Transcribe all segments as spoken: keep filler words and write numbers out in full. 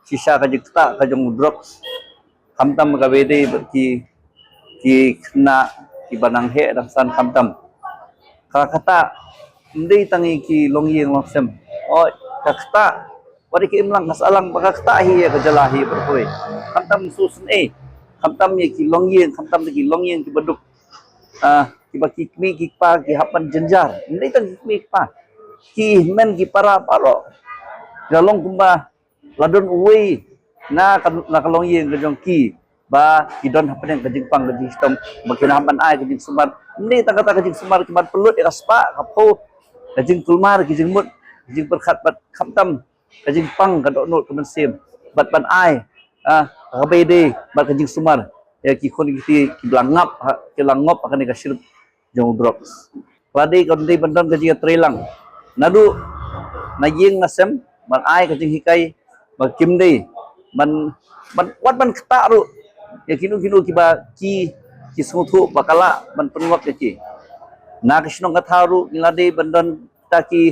Shisha ka jingktah ka jong u drugs. Khamtam ka ba dei bad ki, ki khynnah kiba nang heh dang san khamtam. Ka ktah, ym dei tang ïa ki longïing longsem. Oi, ka ktah, wat ïa ki imlang ka sahlang ba ka ktah hi ïa ka jylla hi baroh kawei. Khamtam shisien eh. Khamtam ïa ki longïing, khamtam ïa ki longïing kiba duk. Ah, kiba ki kmie ki kpa ki hap ban jynjar. Ym dei tang ki kmie ki kpa. Ki hynmen ki para baroh. Ka long kumba la don uwei na ka, na ka longïing ka jong ki ba ki don hapdeng ka jingpang ka jingshitom ba ki hap ban ai ka jingsumar. Ym dei tang kata ka jingsumar, ki ban pynlut ïa ka spah ka phew, ka jingkulmar, ka jingmut, ka jingpyrkhat bad khamtam ka jingpang ka dohnud ka mynsiem bad ban ai, ah, ka ba dei bad ka jingsumar ïa ki khun ki kti kiba la ngop ha, ki la ngop ha kane ka shrip jong u drugs. Ka la dei ka dei ban don ka jingïatreilang naduh na ïing na sem ban ai ka jinghikai ba kim dei ban, ban wat ban ktah ruh ïa kino kino kiba ki, ki sngewthuh ba ka lah ban pynngop ïa ki. Na ka shnong ka thaw ruh ngi la dei ban don kita ki,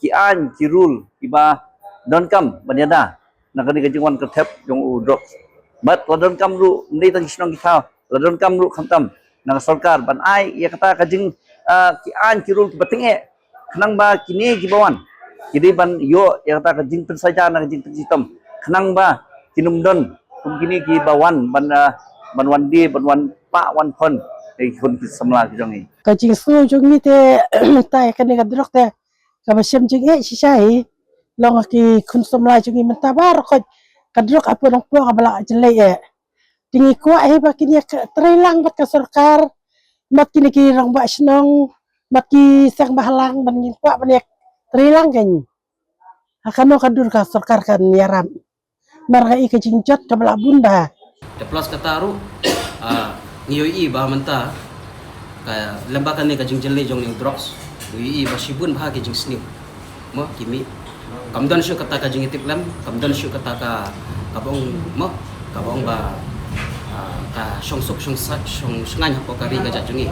ki aiñ ki rule kiba donkam ban ïada na kane ka jingwan kyrthep jong u drugs. Bad la donkam ruh, ym dei tang ki shnong ki thaw, la donkam ruh khamtam na ka sorkar ban ai ïa kata ka jing, ah, ki aiñ ki rule kiba tyngeh khnang ba kine kiba wan ki dei ban ïoh ïa kata ka jingpynsaja na ka jingpynshitom khnang ba kin ym don kum kine kiba wan ban, ah, ban wan die, ban wan pah wan phon ïa ki khun ki samla ki jong ngi. Ka jingsngew jong ngi te, ta ïa kane ka drok te kaba shem jingeh shisha hi. Long ki khun samla jong ngi mynta baroh khoit ka drok hapoh Nongpoh kaba la jlei eh. Te ngi kwah hi ba kin ïa treilang bad ka sorkar, bad kine ki rangbah shnong, bad ki seng bhalang, bad ngi kwah ban ïa treilang kein. Ha kano ka dur ka sorkar kan ïarap. Namar ka i ka jingjot kaba la bun bha. Te plus kata ruh, ah, ngi ïohi ba mynta ka lem bad kane ka jingjlei jong u drugs, ngi ïohi ba shibun bha ki jingsniew. Mo, ki mih. Kam don shuh kata ka jingïatiplem, kam don shuh kata ka, kaba ong, mo, kaba ong ba, ah, ka shongsuk, shongsa-, shong, shongaiñ hapoh ka ri ka jaid jong ngi.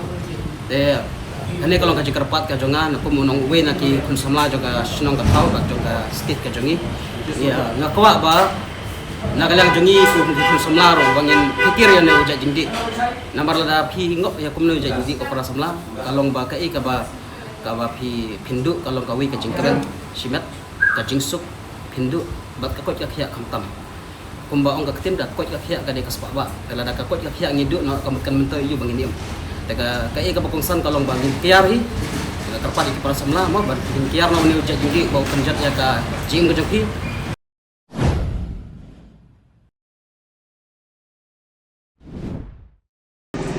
Te kane ka long ka jingkyrpad ka jong nga, na kum u nong uwei na ki khun samla jong ka shnong ka thaw, ka jong ka state ka jong ngi. Ïa, nga kwah ba na ka liang jong ngi kum ki khun samla ruh ba ngin pyrkhat ïa une u jait jingdih. Namar lada phi ngop ïa kumne u jait jingdih ko para samla, ka long ba kaei kaba, kaba phi, phin duh ka long kawei ka jingkren shimet, ka jingsuk, phin duh bad ka koit ka khiah khamtam. Kumba ong ka ktien, da koit ka khiah ka dei ka spah bah. Te lada ka koit ka khiah ngi duh noh, ka mut kan mynta ïa u ba ngin im. Te ka, kaei kaba kongsan ka long ba ngin kiar hi. Nga kyrpad ïa ki para samla mo ban ngin kiar noh une u jait jingdih ba u pynjot ïa ka jingim ka jong phi.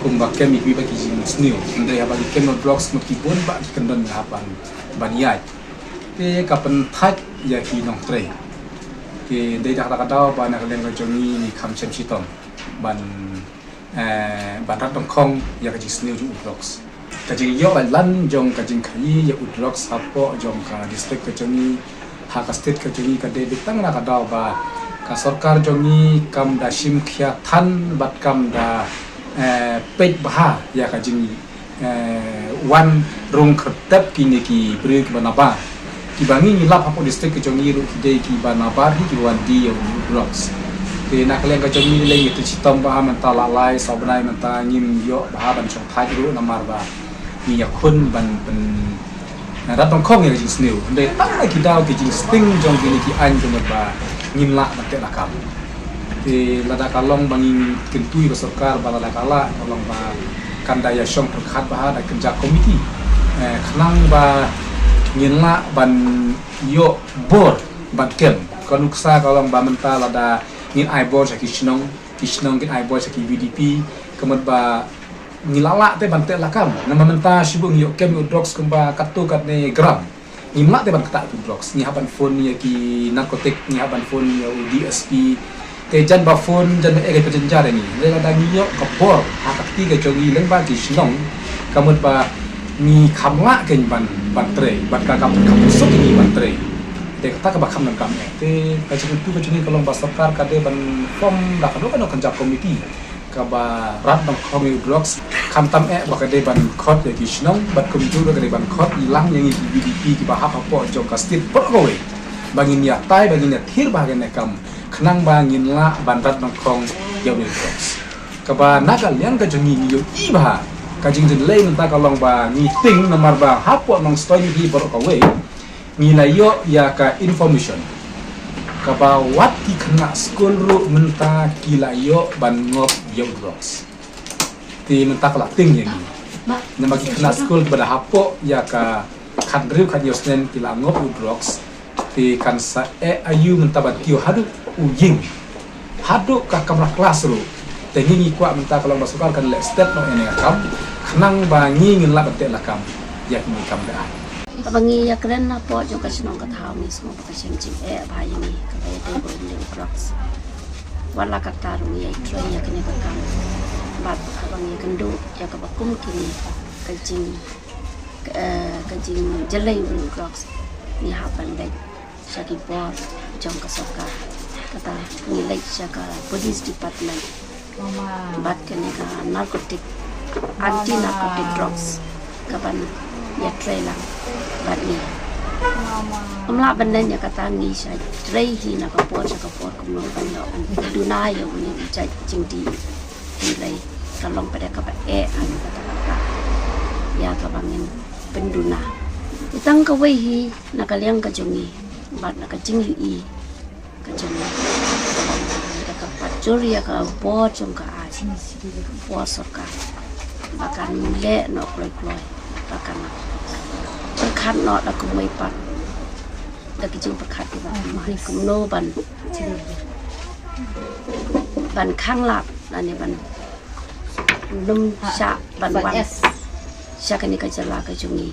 Kumba kem ïa kiwei pat ki jingsniew, hynrei haba ki kem na drugs, mut ki bun bha ki kyndon hap ban, ban ïaid. Te ka pynthait ïa ki nongtrei. Te dei da kata ka daw ba na ka liang ka jong ngi ngi kham shem shitom ban, eh, ban rat dongkhong ïa ka jingsniew jong u drugs. Ka jingïoh lailan jong ka jingkhaïi ïa u drugs hapoh jong ka district ka jong ngi, ha ka state ka jong ngi, ka dei beit tang na ka daw ba ka sorkar jong ngi kam da shim khia than bad kam da, eh, peit bha ïa ka jing, eh, wan rung kyrtep kine ki briew kiba nabar. Kiba ngi ngi lap hapoh district ka jong ngi ruh ki dei kiba nabar hi, kiba wan die ïa u drugs. Te na ka liang ka jong ngi lei ngi tip shitom ba mynta la lai saw bnai mynta ngim ïoh bha ban shong thait ruh namar ba ngi ïakhun ban pyn, na, rat dongkhong ïa ka jingsniew. Hynrei tang na ki daw ki jingsting jong kine ki aiñ ka mut ba ngim lah ban teh lakam. Te lada ka long ba ngi kyntu ïa ka sorkar ba lada ka lah, ka long ba kan da ïa shong pyrkhat bha da kynja komiti, eh, khnang ba ngin lah ban ïoh bor ban kem. Ka nuksa ka long ba mynta lada ngin ai bor sha ki shnong, ki shnong kin ai bor sha ki V D P, ka mut ba ngi lah lah te ban teh lakam. Namar mynta shibun ngi ïoh kem ïa u drugs kumba katto katne gram. Ngim lah te ban ktah ïa u drugs. Ngi hap ban phone ïa ki narcotic, ngi hap ban phone ïa u D S P. Te jan ba phone, jan ba eh ka jynjar ïa ngi. Lada ngi ïoh ka bor ha ka kti ka jong ngi lyngba ki shnong, ka mut ba ngi kham lah kein ban, ban trei, ban ka, ka, ka pynsuk ïa ngi ban trei. Te kata kaba kham donkam eh. Te ka jingkyntu ka jong ngi ka long ba sorkar ka dei ban form da kano kano ka jait komiti kaba rat dongkhong ïa u drugs, khamtam eh ba ka dei ban khot ïa ki shnong, bad kumjuh ruh ka dei ban khot lang ïa ngi ki V D P kiba hap hapoh jong ka state baroh kawei. Ba ngin ïa tai, ba ngin ïa thir bha kane ka kam, khnang ba ngin lah ban rat ban khong ïa une u drugs. Kaba na ka liang ka jong ngi ngi ïohi bha ka jingjyllei mynta ka long ba ngi tieng namar ba hapoh Nongstoiñ hi baroh kawei ngi la ïoh ïa ka information kaba wat ki khynnah skul ruh mynta ki la ïoh ban ngop ïa u drugs. Te mynta ka la tieng ïa ngi. Namar ki khynnah skul kiba da hapoh ïa ka khathynriew khathynñiew snem ki la ngop ïa u drugs. Te kan sa eh aïu mynta ban kiew haduh u ïing, haduh ka kamra klas ruh. Te ngi ngi kwah mynta ka long ba sorkar kan leh step noh ïa kane ka kam khnang ba ngi ngin lah ban teh lakam ïa kine ki kam beh-aiñ. Haba ngi ïa kren hapoh jong ka shnong ka thaw ngi sngew ba ka shem jingeh bha ïa ngi kaba ïadei bad une u drugs. Wat la katta ruh ngi ïa trei ïa kane ka kam. Bad haba ngi ïa kynduh ïa kaba kum kine ka jing, eh, ka jingjyllei une u drugs, ngi hap ban leit sha ki bor jong ka sorkar. Kata ngi leit sha ka police department bad kane ka narcotic, anti narcotic drugs, kaban ïa trei lang bad ngi. Ym lah ban len ïa kata, ngi sa trei hi na ka por sha ka por kumno ban ïoh ban duna ïa une u jait jingdih. Hynrei ka long pat kaba eh ha kata kata ïa kaba ngin pynduna. Tang kawei hi na ka liang ka jong ngi bad na ka jingïohi ka jong ngi. Da ka pat jur ïa ka bor jong ka aiñ, bor sorkar, ba kan leh noh kloi kloi, ba kan pyrkhat noh da kumwei pat, da ki jingpyrkhat kiba thymmai kumno ban, ban khanglad lane ban nym shah ban wan sha kane ka jylla ka jong ngi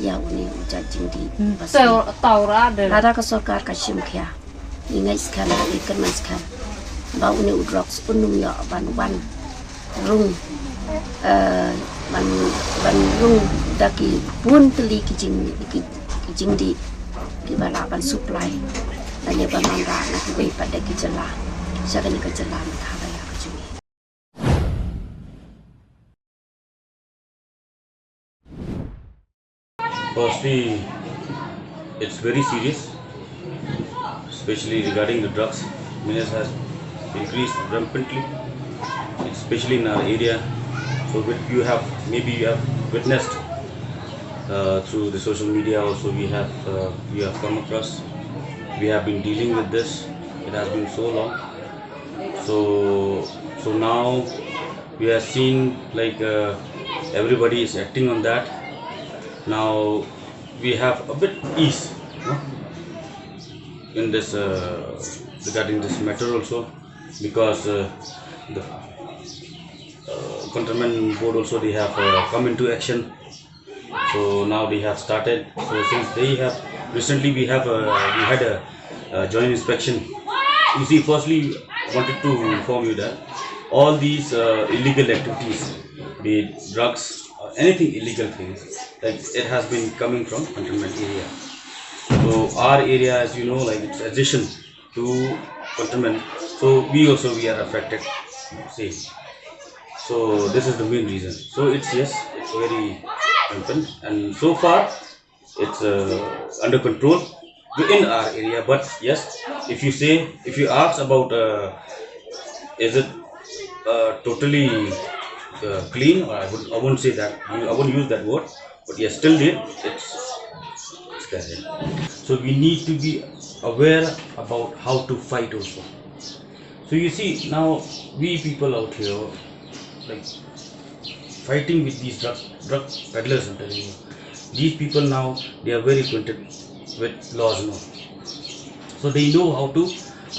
ïa une u jait jingdih. Lada ka sorkar ka shim khia, ngi ngeit skhem, ngi kyrmen skhem ba une u drugs un nym ïoh ban wan rung, eh, ban, ban rung da ki bun tylli ki jing, ki, ki jingdih kiba lah ban supply lane ban wanrah na kiwei pat de ki jylla sha kane ka jylla Meghalaya ka jong ngi. Firstly, it's very serious, especially regarding the drugs. Menace has increased rampantly, especially in our area. So, with, you have, maybe you have witnessed, uh, through the social media also, we have, uh, we have come across, we have been dealing with this. It has been so long. So, so now we are seeing, like, uh, everybody is acting on that. Now we have a bit ease, no, in this, uh, regarding this matter also, because, uh, the, uh, Cantonment Board also, they have, uh, come into action. So now they have started. So since they have, recently we have, uh, we had a, uh, joint inspection. You see, firstly, I wanted to inform you that all these, uh, illegal activities, be it drugs or anything illegal things, like, it has been coming from Cantonment area. So our area, as you know, like, it's adjacent to Cantonment. So we also, we are affected same. So this is the main reason. So it's, yes, it's very rampant, and so far it's, uh, under control within our area. But yes, if you say, if you ask about, uh, is it, uh, totally, uh, clean, or I would, I won't say that. I won't use that word. But yes, still there, it's, it's there. So we need to be aware about how to fight also. So you see, now we people out here, like, fighting with these drug, drug peddlers, I'm telling you. These people now, they are very acquainted with laws now. So they know how to,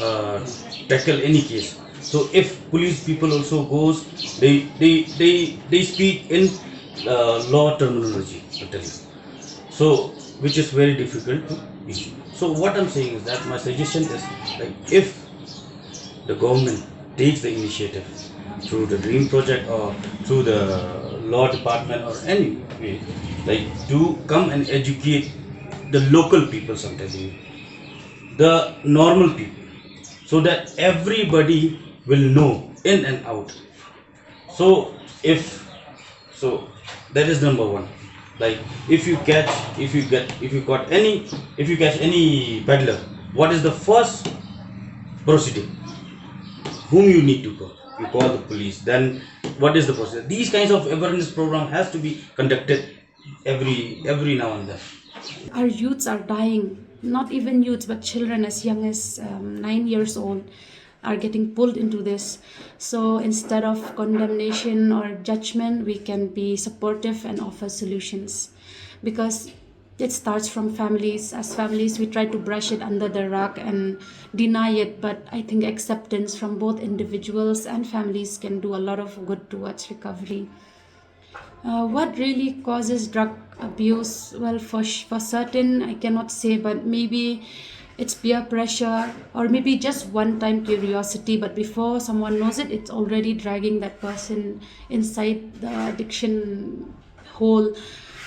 uh, tackle any case. So if police people also goes, they, they, they, they speak in, uh, law terminology, I'm telling you. So, which is very difficult to issue. So what I'm saying is that my suggestion is, like, if the government takes the initiative through the DREAM project or through the law department or any way, like, to come and educate the local people, sometimes the normal people, so that everybody will know in and out. So if, so that is number one. Like, if you catch, if you get, if you got any, if you catch any peddler, what is the first procedure? Whom you need to call? You call the police. Then, what is the procedure? These kinds of awareness program has to be conducted every every now and then. Our youths are dying. Not even youths, but children as young as um, nine years old are getting pulled into this. So instead of condemnation or judgment, we can be supportive and offer solutions, because it starts from families. As families, we try to brush it under the rug and deny it, but I think acceptance from both individuals and families can do a lot of good towards recovery. Uh, what really causes drug abuse? Well, for sh- for certain, I cannot say, but maybe it's peer pressure, or maybe just one-time curiosity. But before someone knows it, it's already dragging that person inside the addiction hole,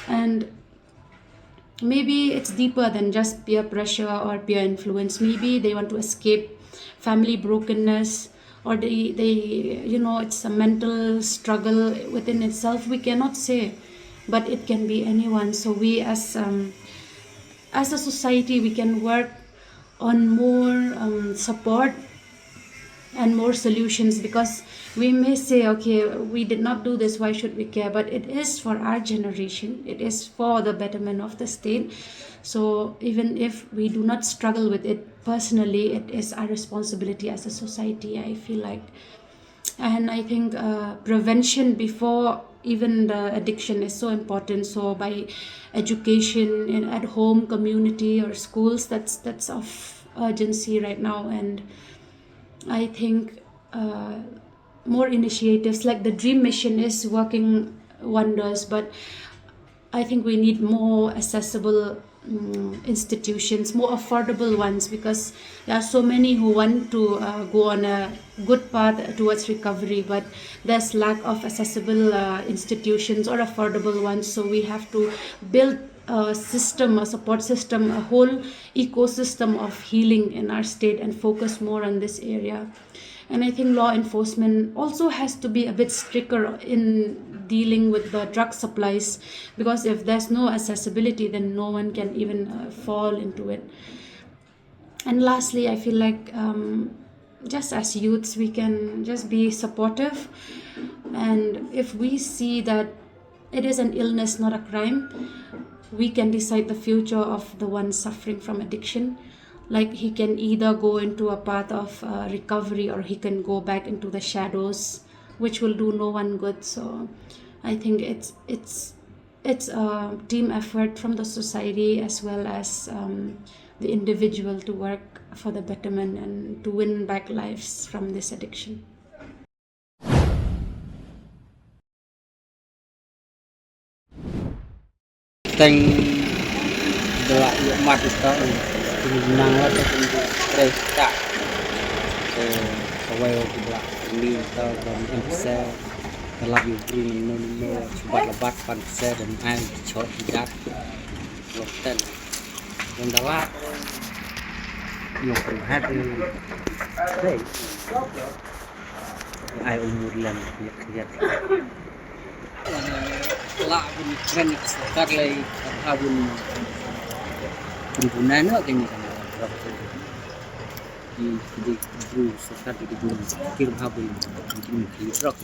and maybe it's deeper than just peer pressure or peer influence. Maybe they want to escape family brokenness, or they they you know, it's a mental struggle within itself. We cannot say, but it can be anyone. So we as um, as a society, we can work on more um, support and more solutions, because we may say, okay, we did not do this, why should we care? But it is for our generation, it is for the betterment of the state. So even if we do not struggle with it personally, it is our responsibility as a society, I feel like. And I think uh, prevention before even the addiction is so important. So by education in at home, community, or schools, that's that's of urgency right now. And I think uh, more initiatives like the Dream Mission is working wonders, but I think we need more accessible mm, institutions, more affordable ones, because there are so many who want to uh, go on a good path towards recovery, but there's lack of accessible uh, institutions or affordable ones. So we have to build a system, a support system, a whole ecosystem of healing in our state, and focus more on this area. And I think law enforcement also has to be a bit stricter in dealing with the drug supplies, because if there's no accessibility, then no one can even uh, fall into it. And lastly, I feel like um, just as youths, we can just be supportive. And if we see that it is an illness, not a crime, we can decide the future of the one suffering from addiction. Like, he can either go into a path of uh, recovery, or he can go back into the shadows, which will do no one good. So I think it's it's it's a team effort from the society as well as um, the individual to work for the betterment and to win back lives from this addiction. Teng da la ïoh mat ita u, kin nang la ta kin trei ta. Te kawei u ki bla ni ta ban em pse, ta lap ïoh bri ni no ni no, chubat labat pan pse ban ai chot ki dak. Lok ten. Yang da la ïoh pun hat ni. Trei. Ai umur lam yak yak. La bun kren ni sorkar lai ha bun bun bun na no kini kan. Di di bun sorkar di bun kir ha bun bun kir rok.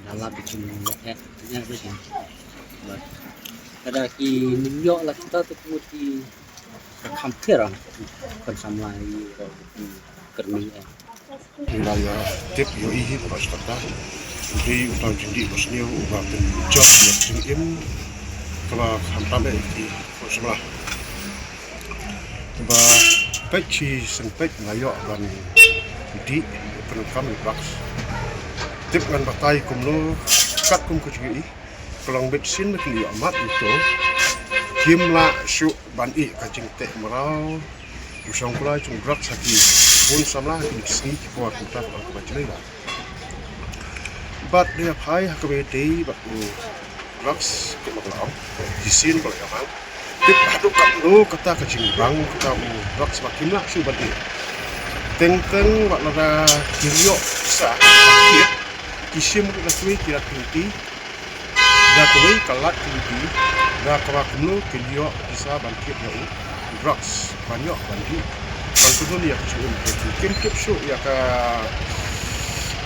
Dalam bikin ya ya ya. Kada ki ning yo la kita tu ki ka kham thiar ang kan samla i ro ki kyrni eh. Ynda ïa tip ïohi hi ba sdang da u dei uta u jingdih ba sniew uba pynjot ïa ka jingim kaba kham tam eh ki khun samla. Ba peit shi seng peit nga ïoh ban dih pyndonkam ïa drugs. Tip ngan batai kumno katkum ka jingïohi. Ka long beit sien ba kin ïoh mat ito kim lah shuh ban ïeh ka jingteh mraw. U shong kulai jong drugs ha ki bun samla ha kine ki sngi ki por kumta ka long kaba jlei bha. Bad dei phai ha kaba ïadei bad u drugs kumba ka la ong, ki sien ba la ïoh mang. Tip haduh katno kata ka jingbang kata u drugs ba kim lah shuh ban ïeh. Teng teng ba lada ki ïoh sa ki shim ruh na tui ki rat ki lynti. Da Kawei ka lad ka lynti na kaba kumno kin ïoh pisa ban thied ïa u drugs ban ïoh ban dih ban kynhun ïa ka jingim. Kin tip shuh ïa ka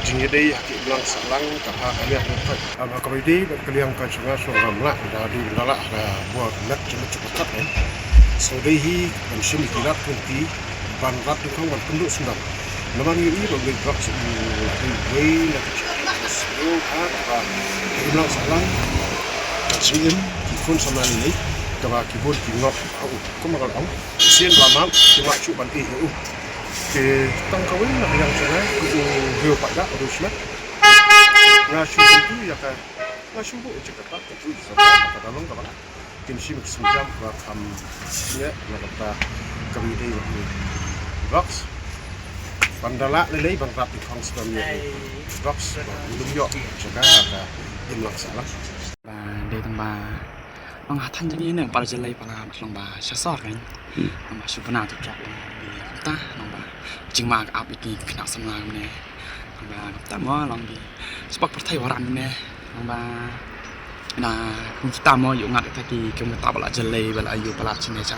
jingïadei ha ki imlang sahlang ka pha ka miat ka thait. Haba kaba ïadei bad ka liang ka jong nga shuh ngam lah da dei da lah da bor met jong met jong ka kat eh. So dei hi ban shim ïa ki lad ka lynti ban rat nyngkong ban pynduh syndon. Namar ngi ïohi ba u leit drugs u la dei uwei na ka jingim ha kaba ka imlang sahlang ka jingim ki khun samla lei lei kaba ki bun ki ngop ha u. Kumba ka la ong shisien ba map ki map shuh ban ïeh ïa u. Te tang kawei na ka liang jong nga u riew paidbah u riew shimet. Nga shu kyntu ïa ka, nga shu buh ïa ka kat kyntu ïa ka sorkar ba ka da long kaba lah kin shim ki sienjam ba kham shyngiah na ka bynta kaba ïadei bad u drugs. Ban da lah lei lei ban rat nyngkong sdang ïa u drugs ba un ym ïoh jaka ha ka imlang sahlang. Ba dei tang ba long ha thaiñ jong ngi ne ba la jyllei palat long ba sha sor kan. Long ba shu bna tu kiak long ba kumta long ba jingma ka ap ïa ki khynnah samla ne. Long ba kumta mo long ba spak pyrthei waran ne. Long ba na kum kita mo ïoh ngat ïa ki kum kita ba la jyllei ba la ïoh palat shane sha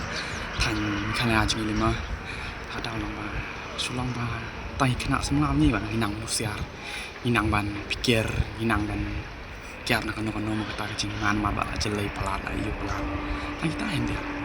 thaiñ khana jong ngi lei mo. Ka dei long ba shu long ba tang ki khynnah samla ngi ba ngi nang husiar, ngi nang ban pyrkhat, ngi nang ban kiar na kano kano mo kata ka jingman ma ba la jyllei palat la ïoh palat. Tang kita hynrei